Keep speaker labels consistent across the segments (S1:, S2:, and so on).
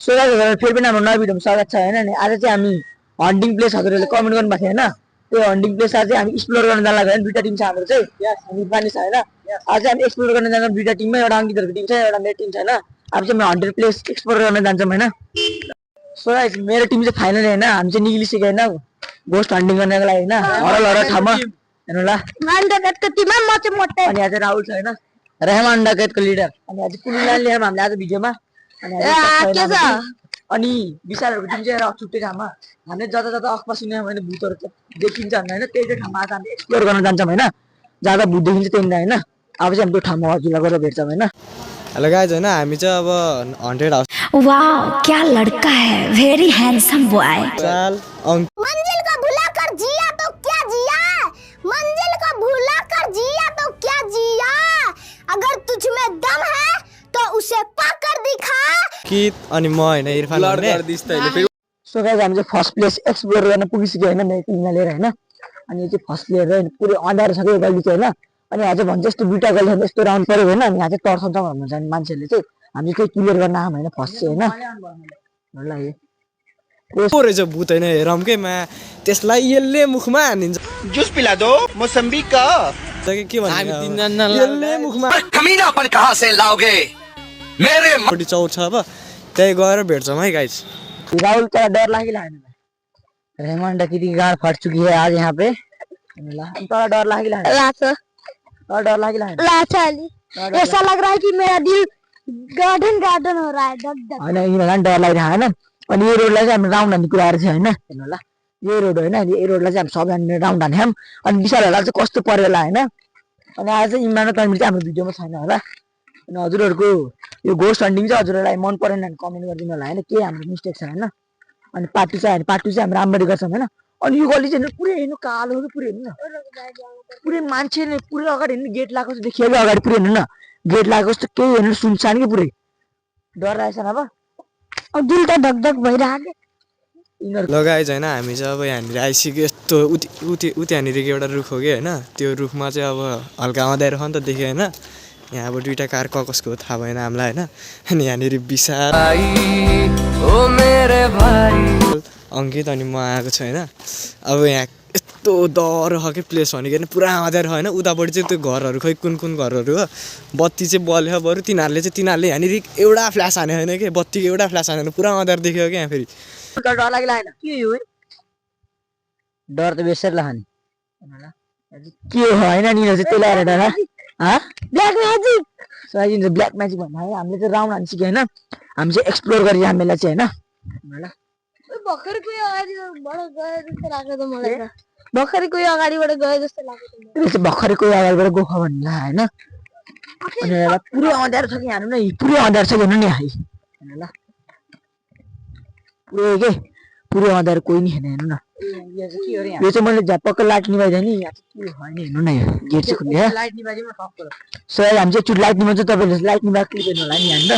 S1: So guys फेरि पनि हाम्रो नयाँ भिडियोमा स्वागत छ हैन नि आज चाहिँ हामी हन्टिङ प्लेस हजुरहरुले कमेन्ट गर्नु भएको थियो हैन त्यो हन्टिङ प्लेस आज चाहिँ हामी एक्सप्लोर गर्न जान लाग्यो हैन दुईटा टिम छ हाम्रो चाहिँ हामी पानी छ हैन आज हामी एक्सप्लोर गर्न जान्छौं दुईटा टिममा एउटा अंकितहरुको टिम छ एउटा मेरो टिम छ हैन अब चाहिँ हामी हन्टिङ प्लेस एक्सप्लोर गर्न जान्छौं हैन सो गाइस मेरो टिम चाहिँ फाइनल हैन हामी चाहिँ निक्लिसक्यो हैन गोस्ट हन्टिङ गर्नको लागि हैन हरल हरल ठाउँमा हेर्नु ल मान्डकेटको टिममा म चाहिँ मोटे अनि आज राहुल छ हैन रहमान डकेटको लिडर अनि आज कुलिलाले ल्यायौं हामीले आज भिडियोमा अनि विशालहरुको टिम चाहिँ एउटा छुट्टै ठाउँमा हामीले जता जता अखपा सुन्यौं भने भूतहरु देखिन्छ हैन त्यही ठाउँमा आज हामी एक्सप्लोर गर्न जान्छौं हैन ज्यादा भूत देखिन्छ त्यही हैन अब चाहिँ हामी त्यो ठाउँमा हजुरलाई गएर भेट्छौं हैन
S2: हेलो गाइज हैन हामी चाहिँ अब हन्टेड हाउस
S3: वाओ क्या लड़का है वेरी हैंडसम बॉय
S2: चाल
S4: मंजिल को भुला कर जिया तो क्या जिया मंजिल को भुला कर जिया तो क्या जिया अगर तुझ में दम है तो उसे पाकर दिखा
S2: कित अनि म हैन इरफान भन्ने
S1: सो गाइस हामी चाहिँ फर्स्ट प्लेस एक्सप्लोर गर्न पुगिसक्यो हैन मेरो टिमलाई लिएर हैन अनि यो चाहिँ फर्स्ट प्लेयर हैन पुरै अँध्यारो छ के गल्ली चाहिँ हैन अनि आज भन्छ यस्तो दुईटा गल्ली छ यस्तो राउन्ड पर्यो हैन अनि यहाँ चाहिँ तर्साउँछ भन्नुहुन्छ अनि मान्छेले चाहिँ हामी चाहिँ क्लियर गर्न आम हैन फर्स्ट चाहिँ हैन ल यो
S2: को रहेछ भूत हैन हेरम के मा त्यसलाई यसले मुखमा हानिन्छ
S5: जूस पिला दो मौसम्बी का
S2: के भन्नु हामी तीनजना यसले मुखमा
S5: कमीनापन कहां से लाओगे मेरे
S2: पटी चौर छ अब त्यही गएर भेट्छौं है गाइस
S1: राहुल का डर लागिला हैन रहमान डकैती की गाड़ फट चुकी है आज यहाँ पे तो डर लागिला है
S4: लाचा
S1: और डर लागिला है
S4: लाचा अली ऐसा लग रहा है कि मेरा दिल गार्डन गार्डन हो रहा है धक धक
S1: हैन यिनीहरुलाई डर लागिरा हैन अनि यो रोडलाई चाहिँ हामी राउन्ड हान्ने कुरा गरेछ हैन हेर्नु ल यो रोड हैन यो रोडलाई चाहिँ हामी सब हान्ने राउन्ड हान्यौं अनि विशालहरुलाई चाहिँ कस्तो पर्यो होला हैन अनि आज चाहिँ इमान र तन्मिर चाहिँ हाम्रो भिडियोमा छैन होला अनि हजुरहरुको यो गोस्ट हन्टिङ चाहिँ हजुरहरुलाई मन परेन भने कमेन्ट गरिदिनु होला हैन के हाम्रो मिस्टेक छ हैन अनि पार्टी चाहिँ हामी राम्ररी गर्छौं हैन अनि यो गल्ली चाहिँ पुरै हेर्नु कालो के पुरै हेर्नु न पुरै मान्छेले पुरै अगाडि हेर्नु गेट लागेको जस्तो देखियो अगाडि पुरै हेर्नु न गेट लागेको जस्तो केही हेर्नु सुनसान के पुरै डर लागेछ न अब
S4: दिल त धक धक भइराख्यो
S2: ल गाइज हैन हामी चाहिँ अब यहाँनिर आइसक्यो यस्तो उति यहाँनिर एउटा रुख हो कि हैन त्यो रुखमा चाहिँ अब हल्का अँध्यारो छ नि त देख्यो हैन यहाँ अब दुईटा कार कसको थाहा भएन हामीलाई हैन अनि यहाँनिर विशाल ओ मेरे भाइ अंकित अनि म आएको छु हैन अब यहाँ यस्तो डर हो कि प्लेस भनेको हैन पुरा अँध्यारो हैन उतापट्टि चाहिँ त्यो घरहरु खै कुन घरहरु हो बत्ती चाहिँ बल्यो बरु तिनीहरुले यहाँनिर एउटा फ्ल्यास हाने हैन के बत्तीको एउटा फ्ल्यास हानेन पुरा अँध्यारो देख्यो कि यहाँ फेरि
S1: डर लागिला हैन के यो डर त बेसर लाहानी के हो हैन नि चाहिँ त्यसले हेरेर डर ह
S4: ब्ल्याक म्याजिक
S1: सही हुन्छ ब्ल्याक म्याजिक भन्नु है हामीले चाहिँ राउन्ड हान्छ कि हैन हामी चाहिँ एक्सप्लोर गरि हामीलाई चाहिँ हैन
S4: भर्खर कोही अगाडिबाट गए जस्तो लाग्यो त मलाई त भर्खर कोही अगाडिबाट गए जस्तो लाग्यो
S1: त भर्खर कोही अगाडिबाट गएको भन्ला हैन अनि पुरै अँध्यारो छ कि हान्नु न पुरै अँध्यारो छ हेर्नु नि है हैन ल पुरै अँध्यारो कोही नि हेर्नु न यो चाहिँ मैले झपक्क लाइट निभाइदिएँ नि यहाँ चाहिँ के होइन हेर्नु न यो गेट चाहिँ खुल्यो लाइट निभाइदिउँ टक्क सो हामी चाहिँ लाइट निभाउँछ तपाईले लाइट निभाएर क्लिक गर्नु होला नि हैन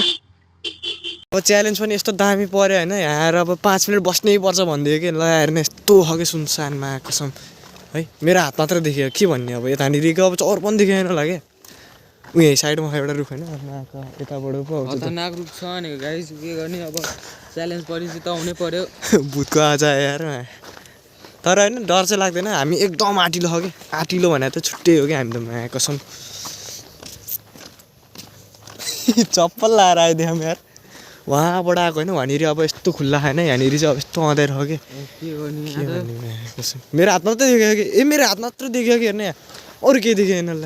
S2: अब च्यालेन्ज पनि यस्तो दामी पर्यो हैन यहाँ अब 5 मिनेट बस्नै पर्छ भन्दियो कि ल हेर्नु यस्तो हगे सुनसानमा कसम है मेरो हात मात्र देखियो के भन्ने अब यतानिरको अब चौर पनि देखिएन होला के उही साइडमा एउटा रुख हैन यताबाट पो आउँछ
S6: खतरनाक रुख छ नि गाइस के गर्ने अब च्यालेन्ज पछि त आउनै पर्यो
S2: भूतको आज यार तर हैन डर चाहिँ लाग्दैन हामी एकदम आटिलो हो कि आटिलो भने त छुट्टै हो कि हामी त कसम चप्पल लाएर आइदियो हामी यार वहाँबाट आएको हैन वहाँनिर अब यस्तो खुल्ला छैन यहाँनिर चाहिँ अब यस्तो अँध्यारो हो कि
S6: के गर्ने
S2: कसम मेरो हात मात्रै देख्यो कि मेरो हात मात्र देख्यो कि हेर्ने अरू केही देखेन ल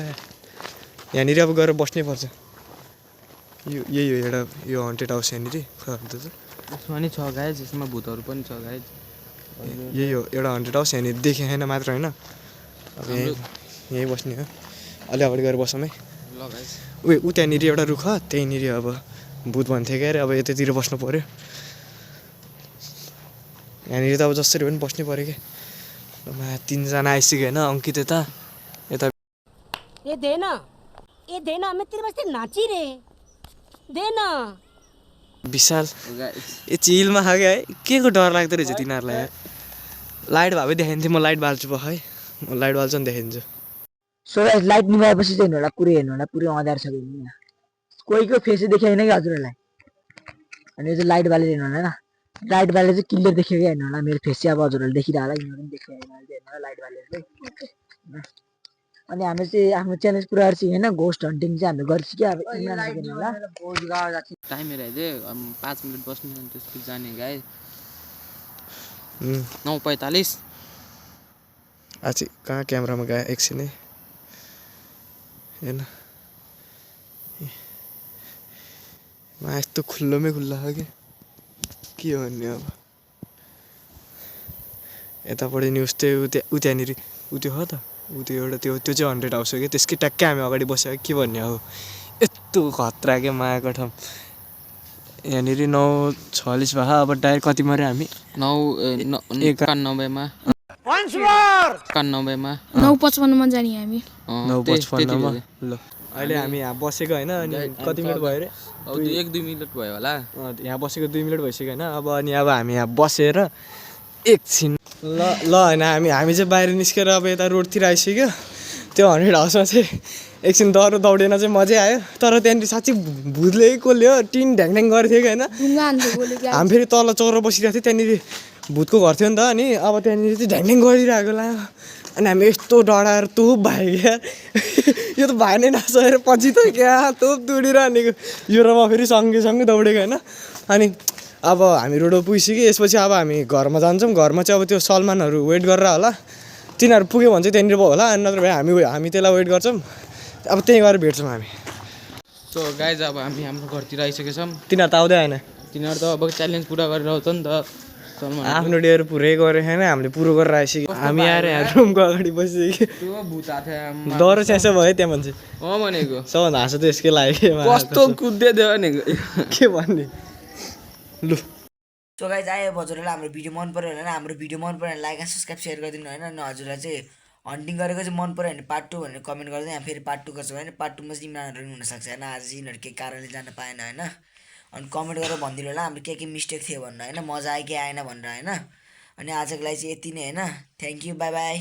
S2: यहाँनिर अब गएर बस्नै पर्छ यही हो एउटा यो हन्टेड हाउस यहाँनिर
S6: यसमा नि छ गाइस यसमा भूतहरु पनि छ गाइस
S2: यही हो एउटा हन्टेड हाउस यहाँनिर देखेँ छैन मात्र हैन अब यहीँ बस्ने हो अलि अगाडि गएर बसौँ है
S6: ल गाइस
S2: ऊ त्यहाँनिर एउटा रुख त्यहीँनिर अब भूत भन्थ्यो क्या अरे अब यतातिर बस्नु पर्यो यहाँनिर त अब जसरी पनि बस्नै पर्यो कि तीनजना आइसक्यो होइन अंकित यता
S4: ये देना मैं तेरे वास्ते नाची रे देना
S2: विशाल ए चिलमा खा क्या है के को डर लाग्दो रहेछ तिनीहरूलाई लाइट भए देखाइन्थ्यो म लाइट बाल्छु है म लाइट बाल्छु नि देखाइदिन्छु
S1: सो लाइट निभाएपछि चाहिँ हेर्नु होला पुरै अँध्यारो छ यहाँ कोहीको फेस देखाइ होइन कि हजुरहरूलाई अनि यो चाहिँ लाइट बालेर हेर्नु होला होइन लाइट बालेर चाहिँ क्लियर देखेको हेर्नु होला मेरो फेस चाहिँ अब हजुरहरूले देखिरह होला यिनीहरू पनि देखिरहेको हेर्नु होला लाइट बालेर चाहिँ होइन। अनि हामी चाहिँ आफ्नो च्यालेन्ज पुरा गर्छ होइन घोस्ट हन्टिङ चाहिँ हामीले गर्छ कि अब इमरान हेर्नु होला
S6: टाइम हेरेर चाहिँ 5 मिनट बस्नु अनि त्यसपछि जाने गाई 9:45
S2: आज कहाँ क्यामेरामा गए एकछिन है हेर्न यस्तो खुल्लोमै खुल्ला हो कि के हो भन्ने अब यतापट्टि नि उस्तै उत्यहाँनिर उत्यो हो त उत्यो एउटा त्यो चाहिँ 100 हाउस हो कि त्यसकै ट्याक्कै हामी अगाडि बसेको के भन्ने अब यस्तो खतरा क्या मायाको ठाउँ यहाँनिर 9:46 भयो अब डाइरेक्ट कति मऱ्यो हामी
S6: 91 मा 91 मा
S7: 9:55 मा जाने हामी
S2: 9:55 मा ल अहिले हामी यहाँ बसेको होइन अनि कति मिनट भयो अरे
S6: अब 1-2 मिनट भयो होला
S2: यहाँ बसेको 2 मिनट भइसक्यो होइन अब अनि अब हामी यहाँ बसेर एकछिन ल होइन हामी चाहिँ बाहिर निस्केर अब यता रोडतिर आइसक्यो त्यो 100 हाउसमा चाहिँ एकछिन डह्रो दौडेन चाहिँ मजै आयो तर त्यहाँनिर साँच्चै भुतले कसले हो टिन ढ्याङ गरेको थियो कि होइन हामी फेरि तल चौर बसिरहेको थियो त्यहाँनिर भूतको घर थियो नि त अनि अब त्यहाँनिर चाहिँ ढ्याङ गरिरहेको ला अनि हामी यस्तो डराएर तोप भयो क्या यो त भाइ नै नसकेर पछि त क्या तोप दौडिरहनेको यो र म फेरि सँगै दौडेको होइन अनि अब हामी रोड पुगिसक्यो यसपछि अब हामी घरमा जान्छौँ घरमा चाहिँ अब त्यो सलमानहरू वेट गरेर होला तिनीहरू पुग्यो भने चाहिँ त्यहाँनिर भयो होला अनि नत्र भए हामी त्यसलाई वेट गर्छौँ अब त्यहीँ गएर भेट्छौँ हामी
S6: सो गाइज अब हामी हाम्रो घरतिर आइसकेका छौँ
S2: तिनीहरू त आउँदै आएन
S6: तिनीहरू त अब च्यालेन्ज पुरा गरेर आउँछ नि त सलमान
S2: आफ्नो डेयर पुरै गरेको छैन हामीले पुरो गरेर आइसक्यो हामी आएर यहाँ रुमको अगाडि बसिसक्यो
S6: त्यो भूत आथ्या
S2: डह्रो च्यासो भयो त्यहाँ मान्छे
S6: भनेको
S2: सबभन्दा हाँसो त यसकै लाग्यो
S6: कस्तो कुद्दै थियो भनेको
S2: के भन्ने लु
S1: सो गाइज आयो हजुरहरूलाई हाम्रो भिडियो मन पऱ्यो भने हाम्रो भिडियो मन पऱ्यो भने लाइक एन्ड सब्सक्राइब सेयर गरिदिनु होइन अनि हजुरलाई चाहिँ हन्टिङ गरेको चाहिँ मन पऱ्यो भने पार्ट 2 भनेर कमेन्ट गर्दै यहाँ फेरि पार्ट 2 गर्छौँ होइन पार्ट 2 मा चाहिँ इमरानहरू पनि हुनसक्छ होइन आज चाहिँ यिनीहरू केही कारणले जान पाएन होइन अनि कमेन्ट गरेर भनिदिनु होला हाम्रो के मिस्टेक थियो भनेर होइन मजा आयो कि आएन भनेर होइन अनि आजको लागि चाहिँ यति नै होइन थ्याङ्क यू बाई बाई